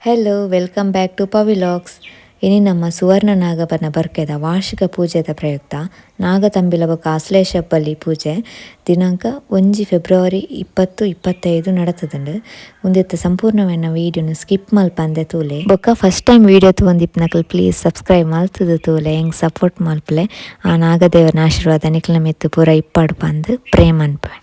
Hello welcome back to Pavi vlogs. ಇನಿ ನಮ್ಮ ಸುವರ್ಣ ನಾಗಬನ ಬರ್ಕೆದ ವಾರ್ಷಿಕ ಪೂಜೆದ ಪ್ರಯುಕ್ತ ನಾಗತಂಬಿಲ ಬೊಕ ಆಶ್ಲೇಷ ಬಲಿ ಪೂಜೆ ದಿನಾಂಕ 1 ಫೆಬ್ರವರಿ 2025 ನಡತುದುಂಡು. ಉಂದೆತ್ತ ಸಂಪೂರ್ಣವಾಯಿನ ವೀಡಿಯೋನು ಸ್ಕಿಪ್ ಮಲ್ಪಂದೆ ತೂಲೆ. ಬೊಕ ಫಸ್ಟ್ ಟೈಮ್ ವೀಡಿಯೋ ತೂವೊಂದಿಪ್ಪುನಕುಲು ಪ್ಲೀಸ್ ಸಬ್ಸ್ಕ್ರೈಬ್ ಮಲ್ತುದು ತೂಲೆ, ಎಂಕ್ ಸಪೋರ್ಟ್ ಮಲ್ಪುಲೆ. ಆ ನಾಗದೇವನ ಆಶೀರ್ವಾದ ನಿಕ್ಲೆನ ಮಿತ್ತ್ ಪೂರ ಇಪ್ಪಡ್ ಪಂದ್ ಪ್ರೇ ಮನ್ಪುವೆ.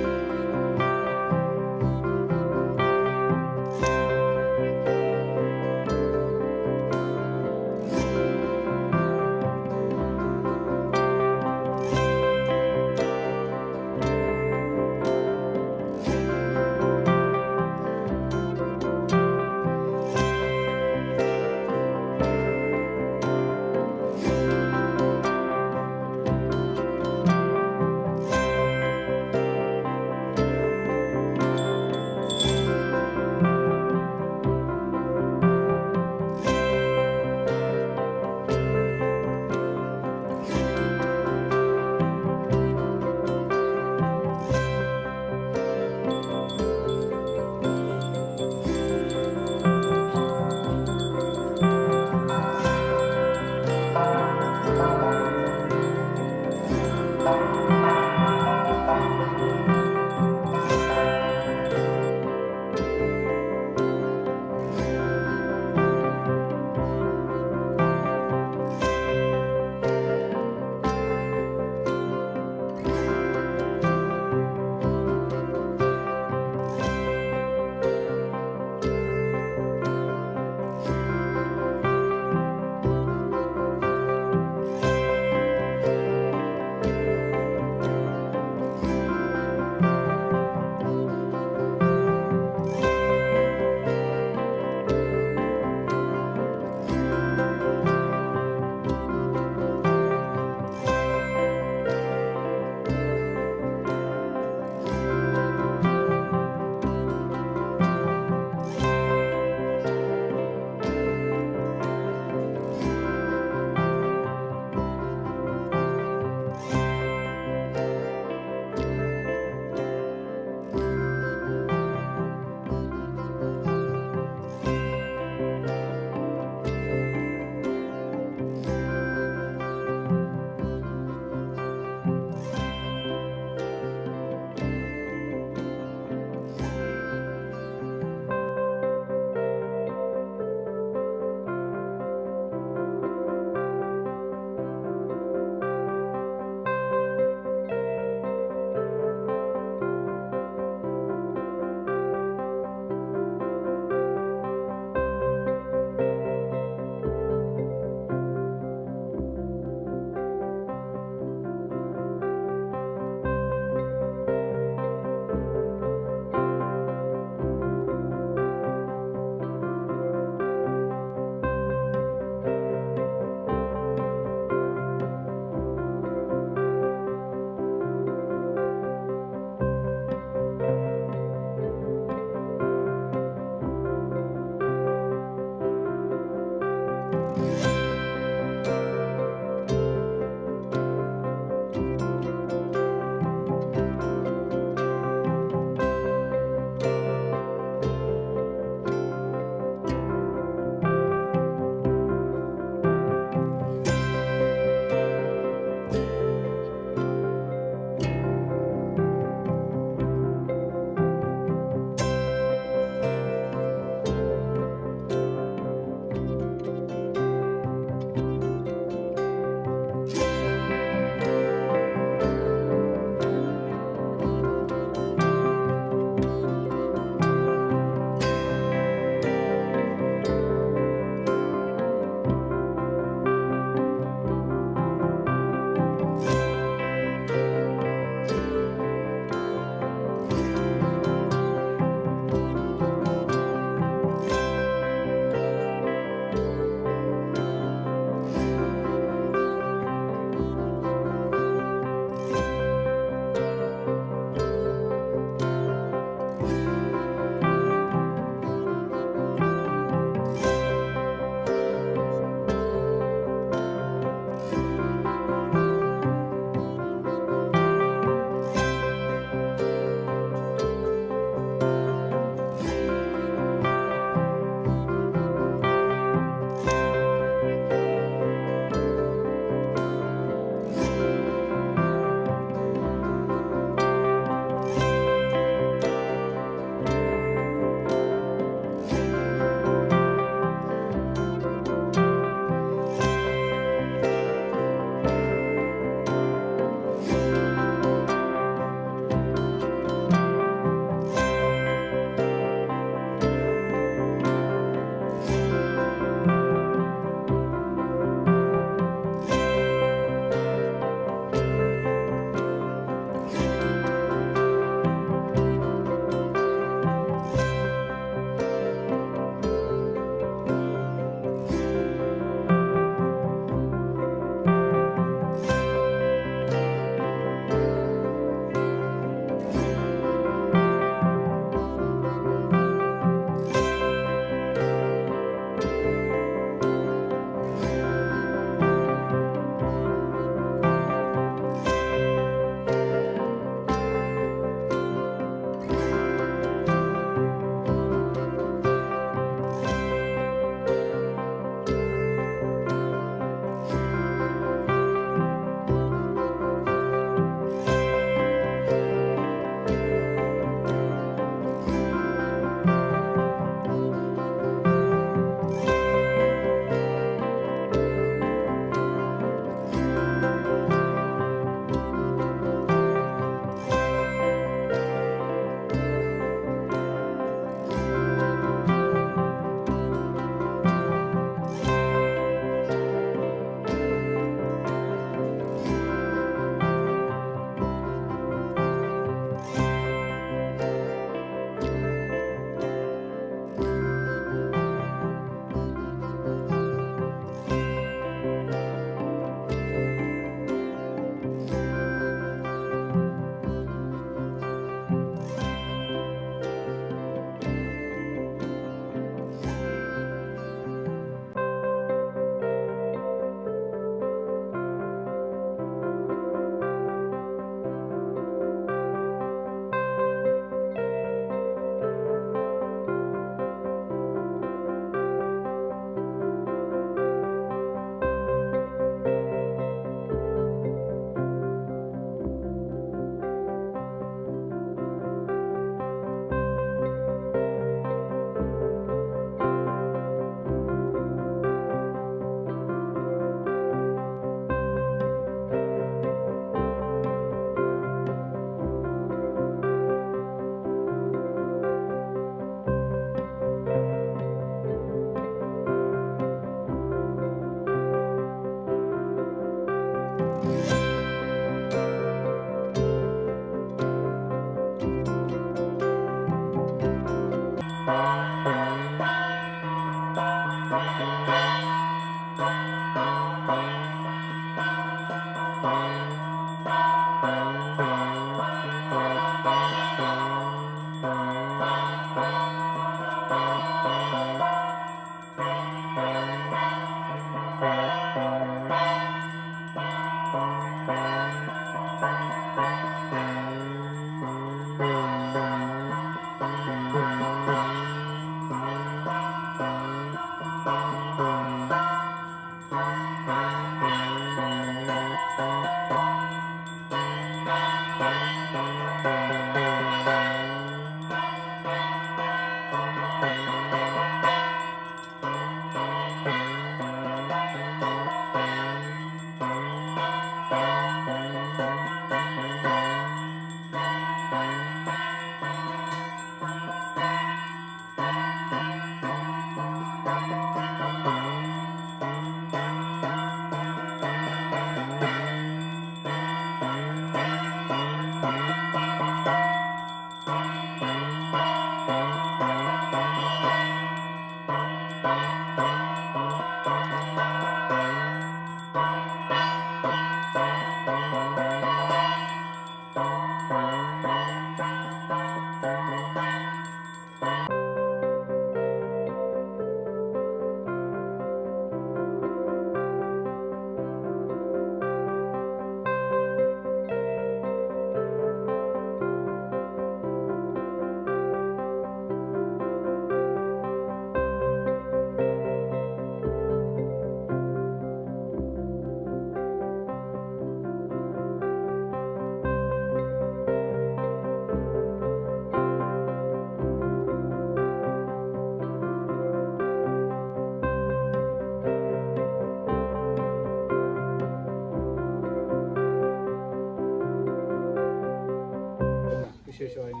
ವಿಶೇಷವಾಗಿ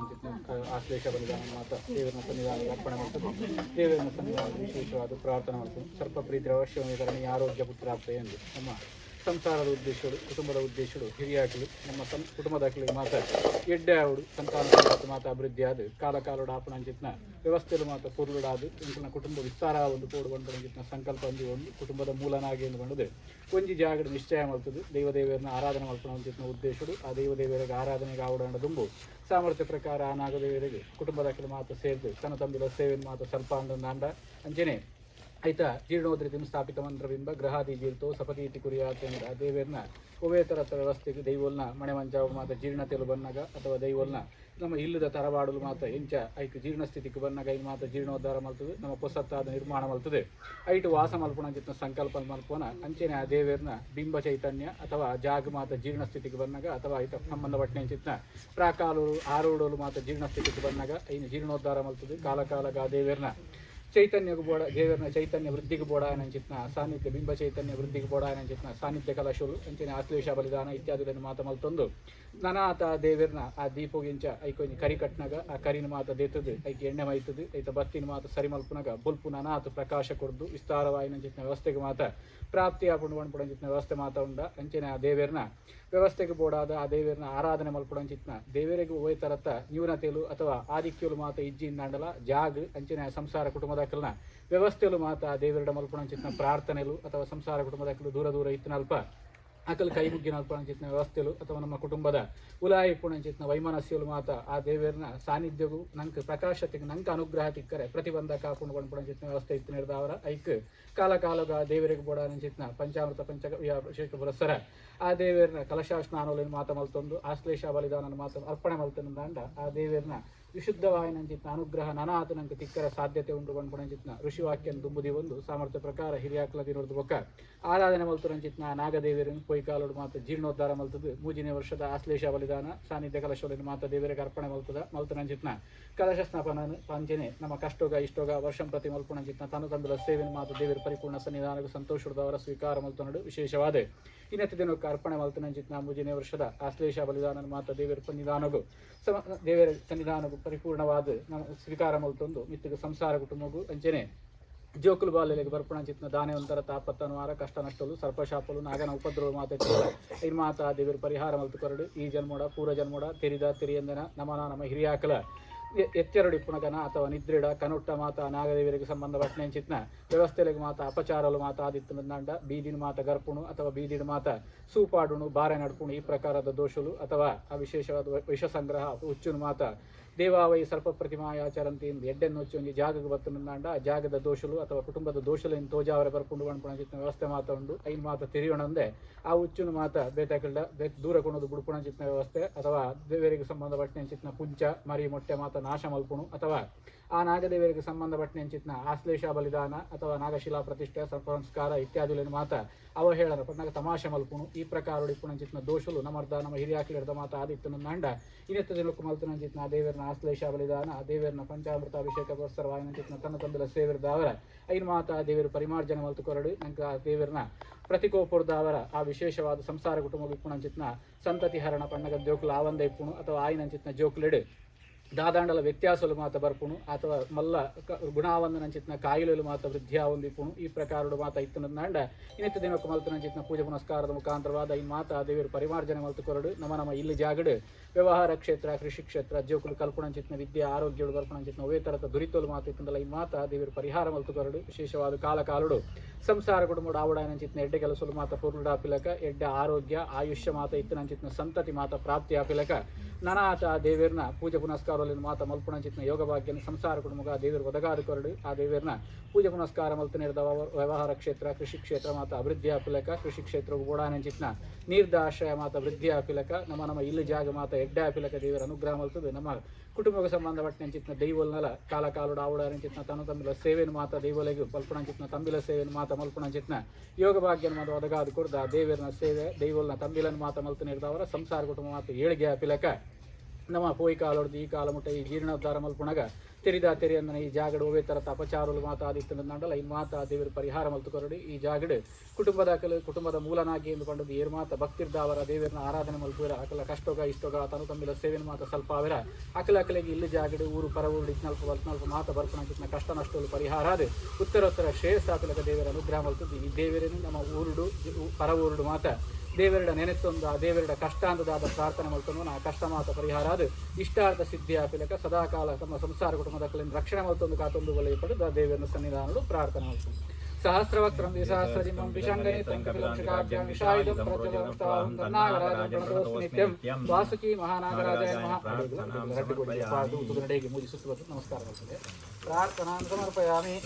ಆಶ್ಲೇಷ ಬಲಿದಾನ ಮಾತ ದೇವರ ಸನ್ನಿಧಾನ ಅರ್ಪಣೆ ಮಾಡ್ತದೆ. ದೇವರ ಸನ್ನಿಧಾನ ವಿಶೇಷವಾದ ಪ್ರಾರ್ಥನೆ ಮಾಡ್ತದೆ. ಸರ್ಪ ಪ್ರೀತಿ ಅವಶ್ಯಕರಣಿ ಆರೋಗ್ಯ ಪುತ್ರಾಪ್ತ ಎಂದು ನಮ್ಮ ಸಂಸಾರದ ಉದ್ದೇಶಗಳು, ಕುಟುಂಬದ ಉದ್ದೇಶಗಳು, ಹಿರಿಯಾಕಲು ನಮ್ಮ ಕುಟುಂಬದಾಕಲು ಮಾತ ಎಡ್ಡೆ ಆವಡು, ಸಂತಾನ ಸಂಪತ್ತು ಮಾತ ಅಭಿವೃದ್ಧಿ ಆದ, ಕಾಲ ಕಾಲೋಡು ಆಪಣಂಚಿತ್ನ ವ್ಯವಸ್ಥೆಲು ಮಾತ ಪೊರ್ಲುಡಾದು, ಎಂಕಲ್ನ ಕುಟುಂಬ ವಿಸ್ತಾರ ಒಂದು ಪೋಡು ಬಂದು ಸಂಕಲ್ಪ ಒಂಜಿ ಒಂದು ಕುಟುಂಬದ ಮೂಲನಾಗಿ ಎಂದು ಬಂದದು ಒಂಜಿ ಜಾಗಡ್ ನಿಶ್ಚಯ ಮಲ್ತದು ದೈವ ದೇವರನ್ನ ಆರಾಧನೆ ಮಲ್ಪುನ ಉದ್ದೇಶಡು. ಆ ದೈವ ದೇವರಿಗೆ ಆರಾಧನೆಗೆ ಆವಡಂಡ ದುಂಬು ಸಾಮರ್ಥ್ಯ ಪ್ರಕಾರ ಆ ನಾಗದೇವರಿಗೆ ಕುಟುಂಬದ ಮಾತ ಸೇರ್ದು ತನ್ನ ತಂಬಿಲ ಸೇವೆಯನ್ನು ಮಾತ ಸ್ವಲ್ಪ ಅಂದ ಅಂಚನೆ ಐತ ಜೀರ್ಣೋದ್ರಿತಿಂ ಸ್ಥಾಪಿತ ಮಂತ್ರಬಿಂಬ ಗ್ರಹಾದಿ ಜೀರ್ತೋ ಸಪತೀತಿ ಕುರಿಯಾತ ಆ ದೇವೇರ್ನ ಒವೇ ತರತ ವ್ಯವಸ್ಥೆಗೆ ದೈವೋಲ್ನ ಮಣೆ ಮಂಚಾವ ಮಾತ ಜೀರ್ಣತೆಲು ಬನ್ನಗ ಅಥವಾ ದೈವೋಲ್ನ ನಮ್ಮ ಇಲ್ಲದ ತರವಾಡಲು ಮಾತ ಎಂಚ ಐಕ್ ಜೀರ್ಣ ಸ್ಥಿತಿಗೆ ಬನ್ನಗ ಐನ್ ಮಾತ ಜೀರ್ಣೋದ್ಧಾರ ಮಲ್ತದೆ, ನಮ್ಮ ಪೊಸತ್ತಾದ ನಿರ್ಮಾಣ ಮಲ್ತದೆ, ಐಟು ವಾಸ ಮಲ್ಪುಣ ಅಂಚಿತ್ನ ಸಂಕಲ್ಪ ಮಲ್ಪುನ. ಅಂಚೆನೆ ಆ ದೇವೇರ್ನ ಬಿಂಬ ಚೈತನ್ಯ ಅಥವಾ ಜಾಗ ಮಾತ ಜೀರ್ಣ ಸ್ಥಿತಿಗೆ ಬನ್ನಗ ಅಥವಾ ಐತ ಸಂಬಂಧಪಟ್ಟನೆ ಅಂಚಿತ್ನ ಪ್ರಾಕಾಲೂರು ಆರೂಡೋಲು ಮಾತ ಜೀರ್ಣ ಸ್ಥಿತಿಗೆ ಬನ್ನಗ ಐನ ಜೀರ್ಣೋದ್ಧಾರ ಮಲ್ತದೆ. ಕಾಲ ಕಾಲಗ ಆ ದೇವೇರ್ನ ಚೈತನ್ಯಗೂ ಬೋಡ, ದೇವರನ ಚೈತನ್ಯ ವೃದ್ಧಿಗೆ ಬೋಡ ಅಂಚಿತ್ನ ಸಾನ್ನಿಧ್ಯ, ಬಿಂಬ ಚೈತನ್ಯ ವೃದ್ಧಿಗೆ ಬೋಡ ಅಂಚಿತ್ನ ಸಾನ್ನಿಧ್ಯ ಕಲಶುಲು, ಅಂಚನೆ ಆಶ್ಲೇಷ ಬಲಿದಾನ ಇತ್ಯಾದಿಗಳನ್ನು ಮಾತ ಮಲ್ತೊಂದು ನನಾತ ದೇವರನ ಆ ದೀಪಗಿಂಚ ಐಕೊಂಜಿ ಕರಿ ಕಟ್ನಾಗ ಆ ಕರಿನ ಮಾತ ದೇತದು, ಐಕ್ ಎಣ್ಣೆ ಮೈತದು, ಐತ ಬತ್ತಿನ ಮಾತ ಸರಿ ಮಲ್ಪುನಾಗ ಬೊಲ್ಪು ನನಾತ ಪ್ರಕಾಶ ಕೊಡ್ದು ವಿಸ್ತಾರವಾಯಿನ ಅಂಚಿತ್ನ ವ್ಯವಸ್ಥೆಗೆ ಮಾತ ಪ್ರಾಪ್ತಿ ಆಪುಂಡು ಪನ್ಪುನ ವ್ಯವಸ್ಥೆ ಮಾತ ಉಂಡ. ಅಂಚನೆ ಆ ದೇವರನ ವ್ಯವಸ್ಥೆಗೆ ಬೋಡಾದ ಆ ದೇವರನ ಆರಾಧನೆ ಮಲ್ಪುಡಂಚಿತ್ನ ದೇವರಿಗೆ ಒಯ್ ತರತ್ತ ನ್ಯೂನತೆಲು ಅಥವಾ ಆಧಿಕ್ಯಲು ಮಾತ ಇಜ್ಜಿಂದಾಂಡಲ ಜಾಗ್ ಅಂಚನೆ ಸಂಸಾರ ಕುಟುಂಬದಾಕಲ್ನ ವ್ಯವಸ್ಥೆಲು ಮಾತ ಆ ದೇವರಡ ಮಲ್ಪುಡಂಚಿತ್ನ ಪ್ರಾರ್ಥನೆಲು ಅಥವಾ ಸಂಸಾರ ಕುಟುಂಬದಾಕಲು ದೂರ ದೂರ ಇತ್ತಿನಲ್ಪ ಅಕಲ್ ಕೈ ಮುಗ್ಗಿನ ಅಲ್ಪಣಂಚಿತ್ನ ವ್ಯವಸ್ಥೆಲು ಅಥವಾ ನಮ್ಮ ಕುಟುಂಬದ ಉಲಾಯಿ ಪುಣಂಚಿತ್ನ ವೈಮನಸ್ಯಲು ಮಾತ ಆ ದೇವರನ ಸಾನ್ನಿಧ್ಯಗೂ ನಂಕ್ ಪ್ರಕಾಶತೆಗೆ ನಂಕ ಅನುಗ್ರಹ ತಿಕ್ಕರೆ ಪ್ರತಿಬಂಧಕ ಕಾಪುಂಡು ಪಣಂಚಿತ್ನ ವ್ಯವಸ್ಥೆ ಇತ್ತು ಅವರ ಐಕ್ ಕಾಲ ಕಾಲಗ ದೇವರಿಗೆ ಬೋಡ ನಂಚಿತ್ನ ಪಂಚಾಮೃತ ಪಂಚ ಅಭಿಷೇಕ ಪುರಸ್ಸರ ಆ ದೇವರನ ಕಲಶ ಸ್ನಾನೋಲಿನ ಮಾತ ಮಲ್ತೊಂದು ಆಶ್ಲೇಷ ಬಲಿದಾನನ ಮಾತ ಅರ್ಪಣೆ ಮಲ್ತೊಂದು ಆ ದೇವರನ ವಿಶುದ್ಧವಾಯಿನಂಚಿತ್ನ ಅನುಗ್ರಹ ನನಾತ ನಂಗೆ ತಿಕ್ಕರ ಸಾಧ್ಯತೆ ಉಂಟು ಪಣಂಚಿತ್ನ ಋಷಿವಾಕ್ಯನ್ ದುಂಬುದಿ ಒಂದು ಸಾಮರ್ಥ್ಯ ಪ್ರಕಾರ ಹಿರಿಯಾಕ್ಲ ದಿನದ ಬೊಕ್ಕ ಆರಾಧನೆ ಮಲ್ತುರಂಚಿತ್ನ ನಾಗದೇವರನ್ನು ಪೊಯ್ಕಾಲೋಡು ಮಾತ ಜೀರ್ಣೋದ್ಧಾರ ಮಲ್ತದು. ಮೂಜಿನೇ ವರ್ಷದ ಆಶ್ಲೇಷ ಬಲಿದಾನ ಸಾನ್ನಿಧ್ಯ ಕಲಶೋಲಿನ ಮಾತ ದೇವರಿಗೆ ಅರ್ಪಣೆ ಮಲ್ತದ ಮಲ್ತುರಂಚಿತ್ನ ಕಲಶ ಸ್ನಾಪನ ಪಂಚನೆ ನಮ್ಮ ಕಷ್ಟೋಗ ಇಷ್ಟೋಗ ವರ್ಷಂ ಪ್ರತಿ ಮಲ್ಪುಣಂಚಿತ್ನ ತನು ತಂಬಿಲ ಸೇವೆನ ಮಾತ ದೇವರ ಪರಿಪೂರ್ಣ ಸನ್ನಿಧಾನಕ್ಕೆ ಸಂತೋಷದವರ ಸ್ವೀಕಾರ ಮಲ್ತನಡು. ವಿಶೇಷವಾದ ಇನ್ನತ್ತಿ ದಿನಕ್ಕೆ ಅರ್ಪಣೆ ಮಲ್ತನಂಚಿತ್ನ ಮೂಜಿನೇ ವರ್ಷದ ಆಶ್ಲೇಷ ಬಲಿದಾನ ಮಾತ ದೇವರ ಸನ್ನಿಧಾನಗು ಸಮ ದೇವರ ಸನ್ನಿಧಾನಗು ಪರಿಪೂರ್ಣವಾದ ನಮ್ಮ ಸ್ವೀಕಾರ ಮಲ್ತೊಂದು ಮಿತ್ತಿಗೆ ಸಂಸಾರ ಕುಟುಂಬಗು ಅಂಚನೆ ಜೋಕುಲು ಬಾಲೆಲೆಗ್ ಬರ್ಪುಣಂಚಿತ್ನ ದಾನೆ ಒಂತರ ತಾಪತ್ತನುವಾರ ಕಷ್ಟ ನಷ್ಟಲು ಸರ್ಪಶಾಪಲು ನಾಗನ ಉಪದ್ರವ ಮಾತ ಐನ್ ಮಾತ ದೇವರು ಪರಿಹಾರ ಮಲ್ತು ಕೊರಡು. ಈ ಜನ್ಮೋಡ ಪೂರ್ವ ಜನ್ಮೋಡ ತೆರಿದ ತೆರಿಯಂದನ ನಮನ ನಮ್ಮ ಹಿರಿಯಾಕಲ ಎಚ್ಚರಡಿ ಪುಣಗನ ಅಥವಾ ನಿದ್ರಿಡ ಕನುಟ್ಟ ಮಾತ ನಾಗದೇವರಿಗೆ ಸಂಬಂಧಪಟ್ಟನೆಂಚಿತ್ನ ವ್ಯವಸ್ಥೆಲೆಗ್ ಮಾತ ಅಪಚಾರಲು ಮಾತ ಆದಿತ್ತು ನಂಡ ಬೀದಿನ ಮಾತ ಗರ್ಪುಣು ಅಥವಾ ಬೀದಿನ ಮಾತ ಸೂಪಾಡುಣು ಬಾರೆ ನಡ್ಪುಣು ಈ ಪ್ರಕಾರದ ದೋಷಲು ಅಥವಾ ಆ ವಿಶೇಷವಾದ ವಿಷ ಸಂಗ್ರಹ ಹುಚ್ಚುನು ಮಾತ ದೇವಾವೈ ಸರ್ಪ ಪ್ರತಿಮಾಯಾಚರಂತಿ ಎಡ್ಡೆನ್ನು ಹುಚ್ಚು ಒಂಜಿ ಜಾಗಕ್ಕೆ ಬತ್ತು ಆ ಜಾಗದ ದೋಷಲು ಅಥವಾ ಕುಟುಂಬದ ದೋಷಲು ತೋಜಾವರೆ ಬರ್ಪುಂಡು ಪನ್ಪುನ ವ್ಯವಸ್ಥೆ ಮಾತ ಉಂಡು. ಐನ್ ಮಾತ ತೆರಿಯೋಣಂದೆ ಆ ಹುಚ್ಚುನು ಮಾತ ಬೇತಕಲ್ಡ ದೂರ ಕೊಣದು ಬುಡ್ಪುಣಂಚಿತ್ನ ವ್ಯವಸ್ಥೆ ಅಥವಾ ದೇವರಿಗೆ ಸಂಬಂಧಪಟ್ಟಂಚಿತ್ನ ಪುಂಚ ಮರಿ ಮೊಟ್ಟೆ ಮಾತ ನಾಶ ಮಲ್ಪುಣು ಅಥವಾ ಆ ನಾಗದೇವರಿಗೆ ಸಂಬಂಧಪಟ್ಟಂಚಿತ್ನ ಆಶ್ಲೇಷ ಬಲಿದಾನ ಅಥವಾ ನಾಗಶಿಲಾ ಪ್ರತಿಷ್ಠೆ ಸರ್ಪ ಸಂಸ್ಕಾರ ಇತ್ಯಾದಿಗಳನ್ನು ಮಾತ ಅವಹೇಳನ ಪಟ್ನಾಗ ತಮಾಷೆ ಮಲ್ಪುಣು ಈ ಪ್ರಕಾರ ಇಪ್ಪುಣಂಚಿತ್ನ ದೋಷಲು ನಮರ್ದ ನಮ್ಮ ಹಿರಿಯಾಕ್ಲಿರ್ದ ಮಾತ ಆದಿತ್ತನ ನಂಡ ಇನ್ನೆತ್ತ ದಿನಕ್ಕೂ ಮಲ್ತನಂಚಿತ್ನ ಆ ದೇವರನ ಆಶ್ಲೇಷ ಬಲಿದಾನ, ಆ ದೇವರನ ಪಂಚಾಮೃತ ಅಭಿಷೇಕ ಪುರಸ್ಸರವಾಯಿನಂಚಿತ್ನ ತನ್ನ ತಂದೆಲ ಸೇವಿರ್ದ ಅವರ ಐನ್ ಮಾತ ಆ ದೇವರು ಪರಿಮಾರ್ಜನೆ ಮಲ್ತು ಕೊರಡು. ನಂಕ ಆ ದೇವರನ ಪ್ರತಿಕೋಪುರದ ಅವರ ಆ ವಿಶೇಷವಾದ ಸಂಸಾರ ಕುಟುಂಬ ಇಪ್ಪುಣಂಚಿತ್ನ ಸಂತತಿ ಹರಣ ಪಣ್ಣಗ ಜೋಕುಲು ಆವಂದ ಇಪ್ಪುಣು ಅಥವಾ ಆಯಿನಂಚಿತ್ನ ಜೋಕುಲೆಡು ದಾದಾಂಡಲ ವ್ಯತ್ಯಾಸಲು ಮಾತ ಬರ್ಪುಣು ಅಥವಾ ಮಲ್ಲ ಗುಣಾವಂದನಂಚಿತ್ನ ಕಾಯಿಲೆಲು ಮಾತ ವೃದ್ಧಿ ಆವೊಂದು ಈ ಪ್ರಕಾರಡು ಮಾತ ಇತ್ತನಂಡ ಇನ್ನಿತ್ತ ದಿನಕ್ಕೂ ಮಲ್ತನಂಚಿತ್ನ ಪೂಜೆ ಪುನಸ್ಕಾರದ ಮುಖಾಂತರವಾದ ಈ ಮಾತ ದೇವರು ಪರಿಮಾರ್ಜನೆ ಮಲ್ತು ಕೊರಡು. ನಮ್ಮ ನಮ್ಮ ಇಲ್ಲಿ ಜಾಗಡು ವ್ಯವಹಾರ ಕ್ಷೇತ್ರ, ಕೃಷಿ ಕ್ಷೇತ್ರ, ಜೋಕುಲು ಕಲ್ಪುಣಂಚಿತ್ನ ವಿದ್ಯೆ ಆರೋಗ್ಯಡು ಬರ್ಪುಣಂಚಿತ್ನ ಒವೇ ತರತ ದುರಿತೋಲು ಮಾತ ಇತ್ತಂದಲ ಈ ಮಾತ ದೇವರು ಪರಿಹಾರ ಮಲ್ತು ಕೊರಡು. ವಿಶೇಷವಾದ ಕಾಲ ಕಾಲುಡು ಸಂಸಾರ ಕುಟುಂಬ ಆವಡಾಯನಂಚಿತ್ನ ಎಡ್ಡೆ ಕೆಲಸಲು ಮಾತ ಪೊರುಡಾಪಿಲಕ ಎಡ್ಡೆ ಆರೋಗ್ಯ ಆಯುಷ್ಯ ಮಾತ ಇತ್ತನಂಚಿತ್ನ ಸಂತತಿ ಮಾತ ಪ್ರಾಪ್ತಿ ಆಪಿಲಕ ನನಾತ ದೇವೇರ್ನ ಪೂಜೆ ಪುನಸ್ಕಾರದಲ್ಲಿ ಮಾತ ಮಲ್ಪುಣಂಚಿತ್ನ ಯೋಗ ಭಾಗ್ಯನ ಸಂಸಾರ ಕುಟುಂಬ ದೇವರು ಒದಗಾದು ಕೊರಡು. ಆ ದೇವೇರ್ನ ಪೂಜೆ ಪುನಸ್ಕಾರ ಮಲ್ತನೇರ್ದ ವ್ಯವಹಾರ ಕ್ಷೇತ್ರ, ಕೃಷಿ ಕ್ಷೇತ್ರ ಮಾತ ಅಭಿವೃದ್ಧಿ ಆಪಿಲಕ, ಕೃಷಿ ಕ್ಷೇತ್ರ ಬೋಡಾನಂಚಿತ್ನ ನೀರ್ದ ಆಶ್ರಯ ಮಾತ ವೃದ್ಧಿ ಆಪಿಲಕ, ನಮ್ಮ ನಮ್ಮ ಇಲ್ಲು ಜಾಗ ಮಾತ ಎಡ್ಡೆ ಆಪಿಲಕ ದೇವರ ಅನುಗ್ರಹ ಮಲ್ತದೆ. ನಮ್ಮ ಕುಟುಂಬಕ್ಕೆ ಸಂಬಂಧಪಟ್ಟಂಚಿತ್ನ ದೈವಲ್ನಲ ಕಾಲ ಕಾಲುಡ ಆವಡಾರಂಚಿತ್ನ ತನು ತಂಬಿಲ ಸೇವೆನು ಮಾತ ದೈವಲೆಗು ಮಲ್ಪುಣಂಚಿತ್ನ ತಂಬಿಲ ಸೇವೆನು ಮಾತ ಮಲ್ಪುಣಂಚಿತ್ನ ಯೋಗ ಭಾಗ್ಯನ ಮಾತ ಒದಗಾದು ಕೊಡ್ದ ದೇವರನ ಸೇವೆ ದೈವಲ್ನ ತಂಬಿಲನ ಮಾತ ಮಲ್ತನೇರ್ದವರ ಸಂಸಾರ ಕುಟುಂಬ ಮಾತ ಏಳಿಗೆ ಆಪಿಲಕ ನಮ್ಮ ಪೋಯಿ ಕಾಲೊಡ್ದು ಈ ಕಾಲ ಮುಟ್ಟ ಈ ಜೀರ್ಣೋದ್ಧಾರ ಮಲ್ಪುನಗ ತೆರಿದ ತೆರಿಯಂದನ ಈ ಜಾಗಡ್ ಒವ್ವೇ ತರತ ಅಪಚಾರಲು ಮಾತಾದಿತ್ತಂಡಲ ಈ ಮಾತಾ ದೇವರು ಪರಿಹಾರ ಮಲ್ತು ಕೊರಡು. ಈ ಜಾಗಡ್ ಕುಟುಂಬದ ಅಕಲು ಕುಟುಂಬದ ಮೂಲನಾಗಿ ಎಂದು ಪಂಡದು ಏರ್ ಮಾತ ಭಕ್ತಿರ್ದಾವರ ದೇವರನ್ನ ಆರಾಧನೆ ಮಲ್ಪುವರ ಅಕಲ ಕಷ್ಟೋಗ ಇಷ್ಟೋಗ ತನು ತಮ್ಮಿಲ ಸೇವೆನ ಮಾತ ಸ್ವಲ್ಪ ಅವರ ಅಕಲ ಅಕಲೆಗೆ ಇಲ್ಲಿ ಜಾಗಡ್ ಊರು ಪರ ಊರು ಇತ್ನಲ್ಪ ಬಲ್ತ್ನಲ್ಪ ಮಾತ ಬರ್ಪುನ ಕಷ್ಟ ನಷ್ಟಗಳು ಪರಿಹಾರ ಆದ್ ಉತ್ತರೋತ್ತರ ಶ್ರೇಯಸ್ಸಾತಲಕ ದೇವರ ಅನುಗ್ರಹ ಮಲ್ತದ್ದು. ಈ ದೇವರನ್ನು ನಮ್ಮ ಊರುಡು ಪರ ಊರುಡು ಮಾತ ದೇವರಡ ನೆನೆತ್ತೊಂದು ಆ ದೇವರಡ ಕಷ್ಟಾಂತದಾದ ಪ್ರಾರ್ಥನೆ ಮಲ್ತೊಂದು ಆ ಕಷ್ಟ ಮಾತ ಪರಿಹಾರ ಆದ್ ಇಷ್ಟಾರ್ಥ ಸಿದ್ಧಿ ಆಪಿಲಕ ಸದಾಕಾಲ ತಮ್ಮ ಸಂಸಾರ ಕುಟುಂಬದ ರಕ್ಷಣೆ ಮಲ್ತೊಂದು ಕಾತೊಂದು ಬಲಯಪಡು ದೇವರನ್ನ ಸನ್ನಿಧಾನಡು ಪ್ರಾರ್ಥನೆ ಮಲ್ತೊಂದು. ಸಹಸ್ರವಕ್ತ್ರಂ ದ್ವಿಸಹಸ್ರಜಿಹ್ವಂ ವಿಷಂಗನೇತ್ರಂ ಕಪಿಲಂ ಶುಕಾಭ್ಯಾಂ ವಿಷಾಯುಧಂ ಪ್ರಜ್ವಲಂಷ್ಟಾಹಂ ತನ್ನಾಗರಾಜಂ ಪ್ರಣತೋಸ್ಮಿ ನಿತ್ಯಂ ವಾಸುಕಿ ಮಹಾನಾಗರಾಜಾಯ ನಮಃ. ರಡ್ಡು ಕೊಡಿ ಪಾದು ತುದು ನಡೆಗೆ ಮೂಜಿ ಸುತ್ತು ಬತ್ತು ನಮಸ್ಕಾರ ಮಾಡ್ತದೆ. ಪ್ರಾರ್ಥನಾ ಸಮರ್ಪಯಾಮಿ.